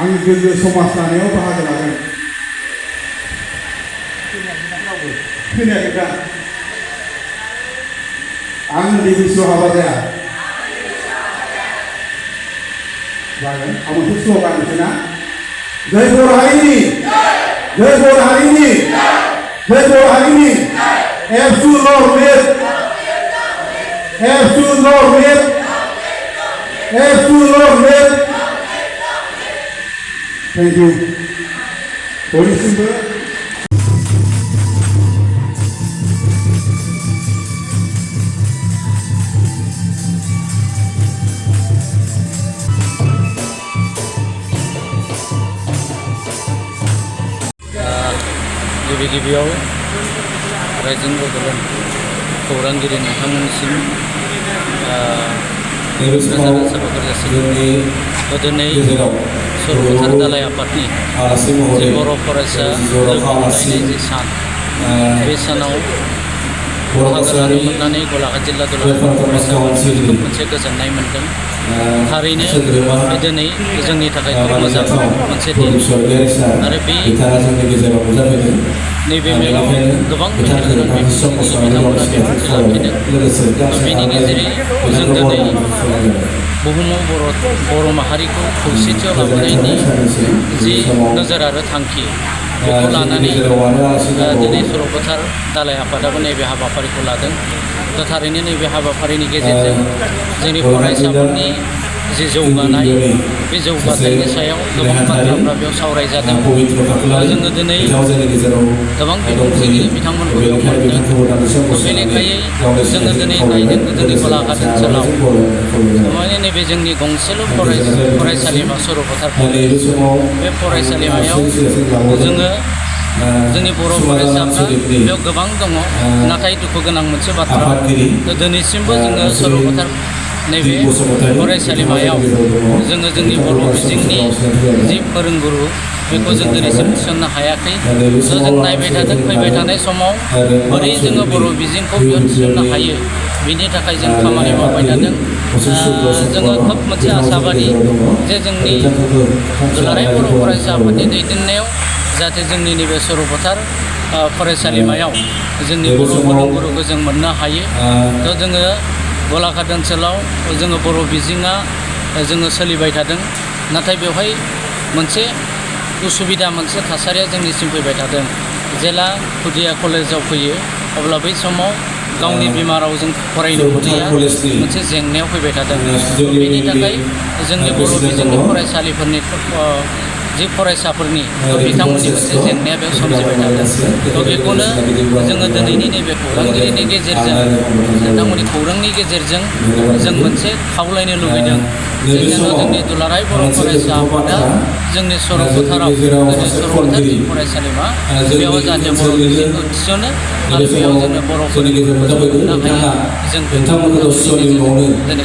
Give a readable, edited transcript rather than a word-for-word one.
आंगो समाज दानायाव बाहागो लागोन। खोनायाखै दा? आं उन्दै बैसोआव हाबा जाया। जागोन आं मोनसे स्ल'गान होनोसै ना? जय बर' हारिनि, जय बर' हारिनि, जय बर' हारिनि, एबसु नर्मेट, एबसु नर्मेट, एबसु नर्मेट। Thank you. बयनिसिमबो गिबियाव रायजोनि बड'लेण्ड खौरांगिरि नोंथांमोननिसिम साबायखर जासियो। दिनै सरपतार दालाइ आफादनि जि बर' फरायसा लोगो मोनलायनाय जि सान, बे सानाव बाहागो लानो मोननानै गलाघाट जिल्ला दुलाराय फरायसाफोरखौ मोनसे गोजोननाय मोनदों। थारैनो बे दिनै जोंनि थाखाय खोब मोजां मोनसे दिन आरो बे नैबे मेलाव गोबां मेहेरगोनां बिथांमोना बिबुंथि लाखिदों। बेनि गेजेरै जों दिनै बुहुमाव बर' माहारिखौ खौसेथियाव लाबोनायनि जि नोजोर आरो थांखि, बेखौ लानानै दिनै सरपतार दालाइ आफादाबो नैबे हाबाफारिखौ लादों। दा थारैनो नैबे हाबाफारिनि गेजेरजों जोंनि फरायसाफोरनि जि जौगानाय, बे जौगाथायनि सायाव गोबां बाथ्राफ्रा बेयाव सावरायजादों। जोङो दिनै गोबां बिबुंथिगिरि बिथांमोनखौ बेयाव मोनदों। बे लेखायै जोङो दिनै नायदों जोंनि गलाघाट ओनसोलाव माने नैबे जोंनि गंसेल' फरायसालिमा सरपतार कलेज, बे फरायसालिमायाव जोङो जोंनि बर' फरायसाफ्रा बेयाव गोबां दङ। नाथाय दुखु गोनां मोनसे बाथ्रा, दिनैसिमबो जोङो सरपतार नैबे फरायसालिमायाव जोङो जोंनि बर' बिजोंनि जि फोरोंगुरु, बेखौ जों दिनैसिम थिसननो हायाखै। जों नायबाय थादों फैबाय थानाय समाव बोरै जोङो बर' बिजोंखौ बेयाव थिसननो हायो, बिनि थाखाय जों खामानि मावबाय थादों। जोङो खोब मोनसे आसाबादि जे जोंनि दुलाराय बर' फरायसा आफादनि दैदेननायाव जाहाथे जोंनि नैबे सरपतार फरायसालिमायाव जोंनि बर' फोरोंगुरुखौ जों मोननो हायो। थ' जोङो गलाघाट ओनसोलाव जोङो बर' बिजोङा जोङो सोलिबाय थादों। नाथाय बेवहाय मोनसे उसुबिदा, मोनसे थासारिया जोंनिसिम फैबाय थादों। जेला खुदिया कलेजाव फैयो अब्ला बै समाव गावनि बिमा रावजों फरायनो मोनैया मोनसे जेंनायाव फैबाय थादों। बेनि थाखाय जोंनि बर' बिजोंनि फरायसालिफोरनि जि फरायसाफोरनि बिथांमोननि मोनसे जेंनाया बेयाव सोमजिबाय थादों। थ' बेखौनो जोङो दिनैनि नैबे खौरांगिरिनि गेजेरजों, नोंथांमोननि खौरांनि गेजेरजों जों मोनसे खावलायनो लुबैदों जे जेन' जोंनि दुलाराय बर' फरायसा आफादा जोंनि सरपताराव, जोंनि सरपतार जि फरायसालिमा, बेयाव जाहाथे बर' बिजोंखौ थिसनो आरो बेयाव जोंनो बर' फोरोंगिरिफोरखौ मोननो हायो। जों बेखौ दिनै